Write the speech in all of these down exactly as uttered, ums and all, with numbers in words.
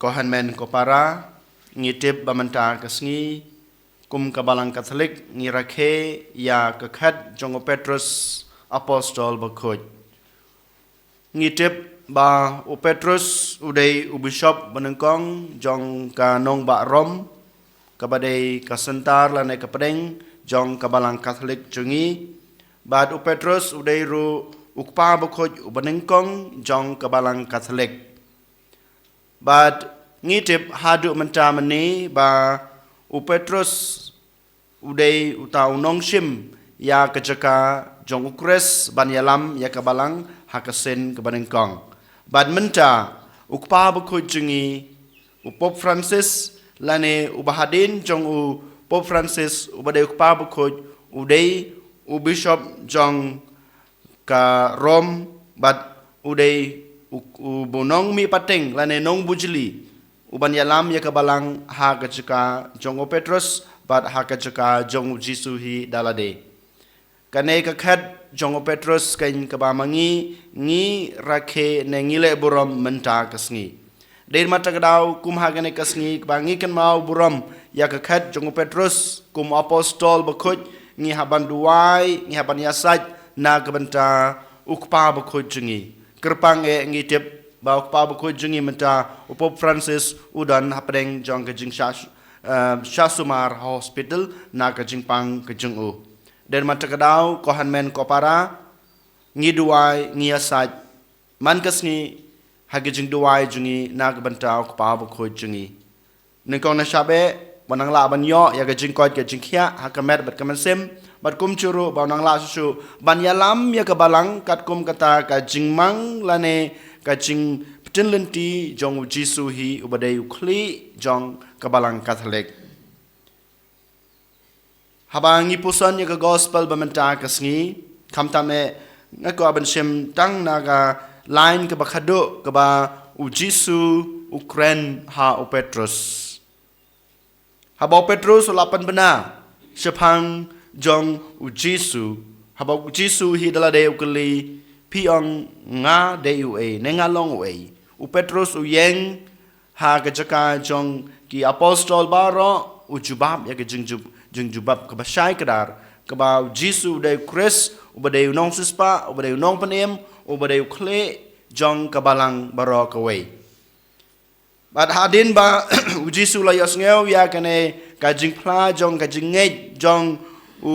Ko hynmen ko para, ngi tip ba mynta ka sngi, kum ka Balang Katholik, ngi rakhe ïa ka khet jong u Petrus, Apostol Bakhuid. Ngi tip ba u Petrus u dei u bishop banyngkong jong ka nongbah Rom, kaba dei ka center lane ka pdeng jong ka Balang Katholik jong ngi. Bad u Petrus u dei ruh u kpa bakhuid u banyngkong jong ka Balang Katholik. Bad ngi tip haduh mynta mynne ba u Petrus u dei uta u nongshim ïa ka jaka jong u Khrist ban ïalam ïa ka Balang ha ka sien kaba nyngkong. Bad mynta u kpa bakhuid jong ngi, u Pope Francis, lane uba hadien jong u Pope Francis uba dei u kpa bakhuid, u dei u bishop jong ka Rom, bad u dei u, u ba nongmihpateng lane nongbujli u ban ïalam ïa ka Balang ha ka jaka jong u Petrus bad ha ka jaka jong u Jisu hi da lade. Kane ka khet jong u Petrus kan kaba ma ngi, ngi rakhe ne ngi leh burom mynta ka sngi. Dei namar kata ka daw, kum ha kane ka sngi kaba ngi kynmaw burom ïa ka khet jong u Petrus kum u Apostol Bakhuid, ngi hap ban duwai, ngi hap ban ïasaid na ka bynta u kpa bakhuid jong ngi. Kyrpang eh ngi tip ba u kpa bakhuid jong ngi mynta, u Pope Francis, u don hapdeng jong ka jingshah, eh, shah sumar ha hospital na ka jingpang ka jong u. Dei namar kata ka daw, ko hynmen ko para, ngi duwai, ngi ïasaid man ka sngi ha ka jingduwai jong ngi na ka bynta u kpa bakhuid jong ngi. Nyngkong na shaba, ba nang lah ban ïoh ïa ka jingkoit ka jingkhiah ha ka met bad ka mynsiem, bad kumjuh ruh ba nang lah shuh shuh ban ïalam ïa ka Balang katkum kata ka jingmang lane ka jingpyntip lynti jong u Jisu hi uba dei u khlieh jong ka Balang Katholik. Haba ngi puson ïa ka gospel ba mynta ka sngi, khamtam eh nga kwah ban shim tang na ka line kaba khadduh kaba u Jisu u kren ha u Petrus. Haba u Petrus u la pynbna shaphang jong u Jisu, haba u Jisu hi da lade u kylli, phi ong nga dei uei, ne nga long uei. U Petrus u ïeng ha ka jaka jong ki apostol baroh, u jubab ïa ka jingjub-, jingjubab kaba shai kdar, kaba u Jisu u dei u Khrist, uba dei u nongsiewspah, uba dei u nongpynim, uba dei u khlieh jong ka Balang baroh kawei. Bad hadien ba u Jisu u la ïohsngew ïa kane ka jingphla jong ka jingngeit jong u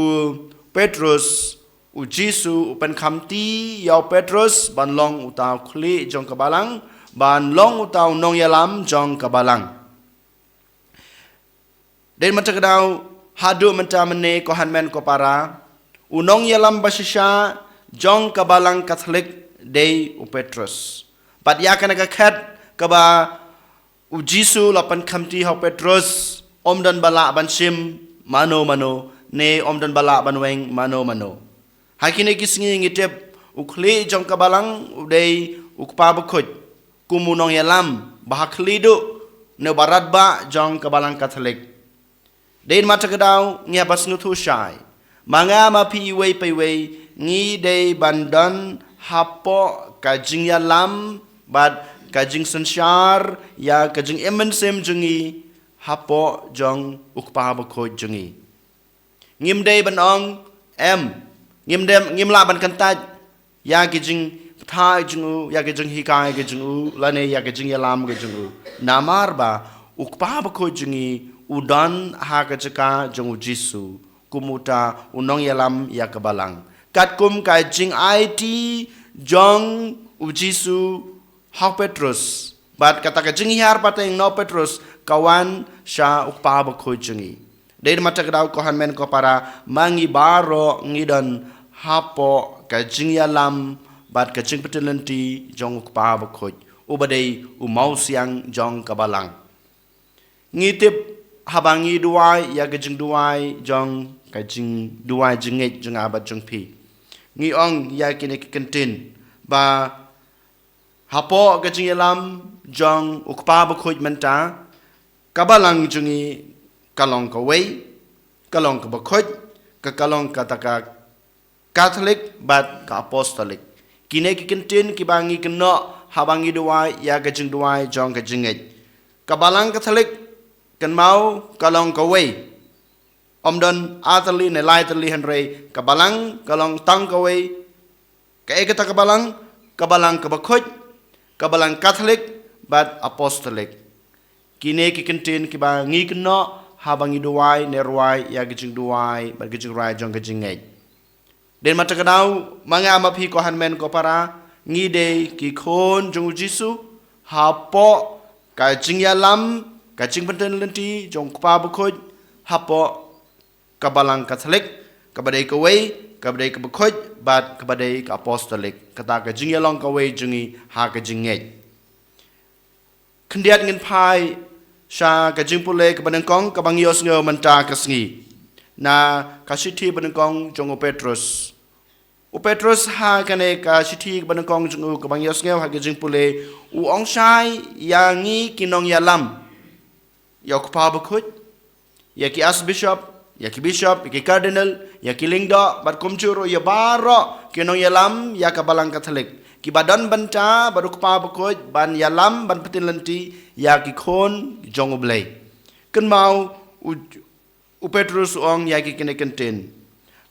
Petrus, u Jisu u pynkhamti ïa u Petrus ban long uta u khlieh jong ka Balang, ban long uta u nongïalam jong ka Balang. Dei namar kata ka daw, haduh mynta mynne, ko hynmen ko para, u nongïalam ba shisha jong ka Balang Katholik dei u Petrus. Bad ïa kane ka khet kaba u Jisu u la pynkhamti ha u Petrus, ym don ba lah ban shim mano mano, ne ym don ba lah ban weng mano mano. Ha kine ki sngi ngi tip u khlieh jong ka Balang u dei u kpa bakhuid, kum u nongïalam ba ha khlieh duh ne u baratbah jong ka Balang Katholik. Dei namar kata ka daw ngi hap ban sngewthuh shai, ma nga ma phi iwei pa iwei, ngi dei ban don hapoh ka jingïalam bad ka jingsynshar ïa ka jingim mynsiem jong ngi hapoh jong u kpa bakhuid jong ngi. Ngim dei ban ong, em, ngim dei, ngim lah ban kyntait ïa ki jingpynthei jong u, ïa ki jinghikai ki jong u, lane ïa ki jingïalam ki jong u. Namar ba u kpa bakhuid jong ngi u don ha ka jaka jong u Jisu kum uta u nongïalam ïa ka Balang. Katkum ka jingaiti jong u Jisu ha u Petrus, bad kata ka jinghiar pateng na u Petrus ka wan sha u kpa bakhuid jong ngi. Dei namar kata ka daw, ko hynmen ko para, ma ngi baroh ngi don hapoh ka jingïalam bad ka jingpyntip lynti jong u kpa bakhuid, uba dei u mawsiang jong ka Balang. Ngi tip haba ngi duwai ïa ka jingduwai jong, ka jingduwai jingngeit jong nga bad jong phi, ngi ong ïa kine ki kyntien ba hapoh ka jingïalam jong u kpa bakhuid mynta, ka Balang jong ngi ka long kawei, ka long ka bakhuid, ka, ka long kata ka Katholik bad ka Apostolik. Kine ki kyntien kiba ngi kynnoh haba ngi duwai ïa ka jingduwai jong ka jingngeit. Ka Balang Katholik, kynmaw, ka long kawei. Ym don ar tylli ne lai tylli, hynrei ka Balang ka long tang kawei. Kaei kata ka Balang? Ka Balang kaba khuid, ka Balang Katholik bad Apostolik. Kine ki kyntien kiba ngi kynnoh haba ngi duwai ne rwai ïa ki jingduwai bad ki jingrwai jong ka jingngeit. Dei namar kata ka daw, ma nga ma phi ko hynmen ko para, ngi dei ki khun jong u Jisu, hapoh ka jingïalam, ka jingpyntip lynti jong u Kpa bakhuid, hapoh ka Balang Katholik, kaba dei kawei, kaba dei kaba khuid, bad kaba dei ka Apostolik, kata ka jingïalong kawei jong ngi ha ka jingngeit. Khyndiat ngin phai sha ka jingpule kaba nyngkong kaba ngi ïohsngew mynta ka sngi na ka shithi ba nyngkong jong u Petrus. U Petrus ha kane ka shithi ba nyngkong jong u kaba ngi ïohsngew ha ka jingpule, u ong shai ïa ngi ki nongïalam, ïa u Kpa bakhuid, ïa ki Archbishop, ïa ki Bishop, ïa ki Cardinal, ïa ki Lyngdoh, bad kumjuh ruh ïa baroh ki nongïalam ïa ka Balang Katholik, kiba don bynta bad u Kpa bakhuid ban ïalam ban pyntip lynti ïa ki khun jong u Blei. Kynmaw, u, u Petrus u ong ïa ki kine kyntien: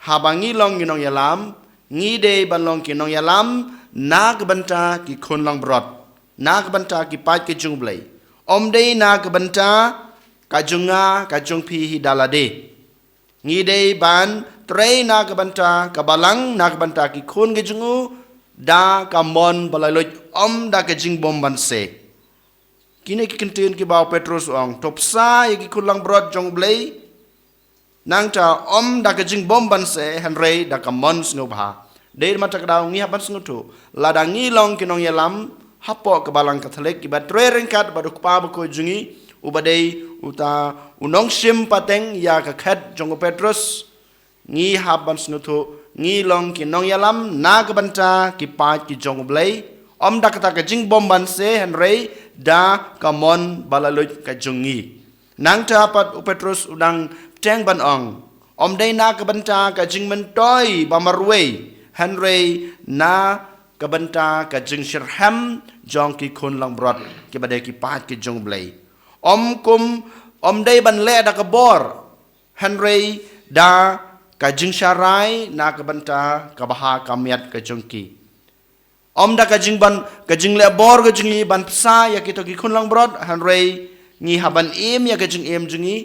Haba ngi long ki nongïalam, ngi dei ban long ki nongïalam na ka bynta ki khun langbrot, na ka bynta ki paid ki jong u Blei. Ym dei na ka bynta ka jong nga, ka jong phi hi da lade. Ngi dei ban trei na ka bynta ka Balang, na ka bynta ki khun ki jong u, da ka mon ba laitluid, ym da ka jingbymbanse. Kine ki kyntien kiba u Petrus u ong, to pynshai ïa ki khun langbrot jong u Blei. Nangta ym da ka jingbymbanse, hynrei da ka mon sngewbha. Dei namar kata ka daw ngi hap ban sngewthuh, lada ngi long ki nongïalam hapoh ka Balang Katholik, kiba trei ryngkat bad u Kpa bakhuid jong ngi, uba dei uta u nongshim pateng ïa ka khet jong u Petrus, ngi hap ban sngewthuh ngi long ki nongïalam na ka bynta ki paid ki jong u Blei, ym da kata ka jingbymbanse, hynrei da ka mon ba laitluid ka jong ngi. Nangta pat u Petrus u dang bteng ban ong, ym dei na ka bynta ka jingmyntoi ba marwei, hynrei na ka bynta ka jingshitrhem jong ki khun langbrot, kiba dei ki paid ki jong u Blei. Ym kum, ym dei ban leh da ka bor, hynrei da ka jingsharai na ka bynta ka bha ka miat ka jong ki. Ym da ka jingban, ka jingleh bor ka jong ngi ban pynshai ïa kito ki khun langbrot, hynrei ngi hap ban im ïa ka jingim jong ngi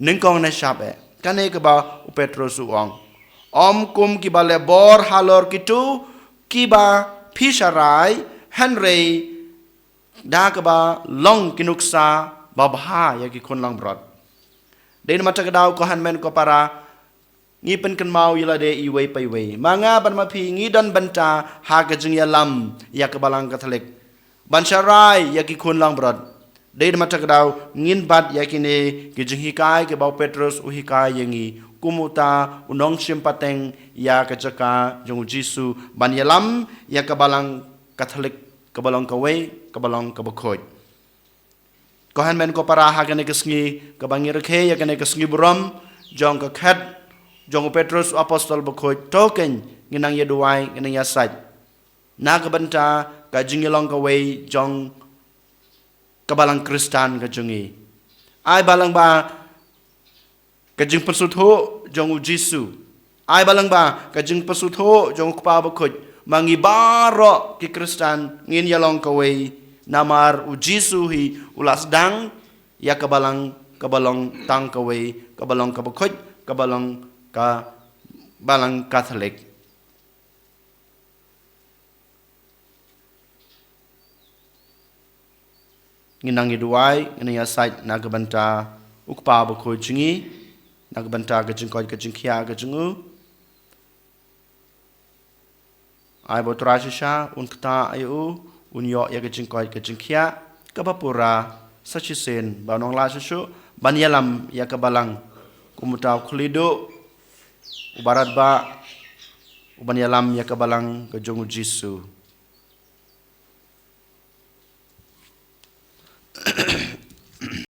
nyngkong ne shap eh. Kane kaba u Petrus u ong. Ym kum kiba leh bor halor kito kiba phi sharai, hynrei da kaba long ki nuksa babha ïa ki khun langbrot. Dei namar kata ka daw ko hynmen ko para, ngi pynkynmaw ïa lade iwei pa iwei. Ma nga bad ma phi ngi don bynta ha ka jingïalam ïa ka Balang Katholik, ban sharai ïa ki khun langbrot. Dei namar kata ka daw ngin bat ïa kine ki jinghikai kiba u Petrus u hikai ïa ngi, kum uta u nongshim pateng ïa ka jaka jong u Jisu, ban ïalam ïa ka Balang Katholik, ka Balang kawei, ka Balang kaba khuid. Ko hynmen ko para, ha kane ka sngi kaba ngi rakhe ïa kane ka sngi burom jong ka khet jong u Petrus u apostol bakhuid, to kein ngin nang ïa duwai, ngin nang ïa sait na ka bynta ka jingïalong kawei jong ka Balang Khristan ka jong ngi. Ai ba lang ba ka jingpynsngewthuh jong u Jisu, ai ba lang ba ka jingpynsngewthuh jong u Kpa bakhuid, ma ngi baroh ki Khristan ngin ïalong kawei, namar u Jisu hi u la sdang ïa ka Balang, ka Balang tang kawei, ka Balang kaba khuid, ka Balang, ka Balang Katholik. Ngin nang ïa duwai, ngin nang ïa sait na ka bynta u Kpa bakhuid jong ngi, na ka bynta ka jingkoit ka jingkhiah ka jong u. Ai ba u Trai shisha un ktah ïa u, un ïoh ïa ka jingkoit ka jingkhiah kaba pura sa shisien, ba un nang lah shuh shuh ban ïalam ïa ka Balang kum uta u khlieh duh uba radbah, uban ïalam ïa ka Balang ka jong u Jisu.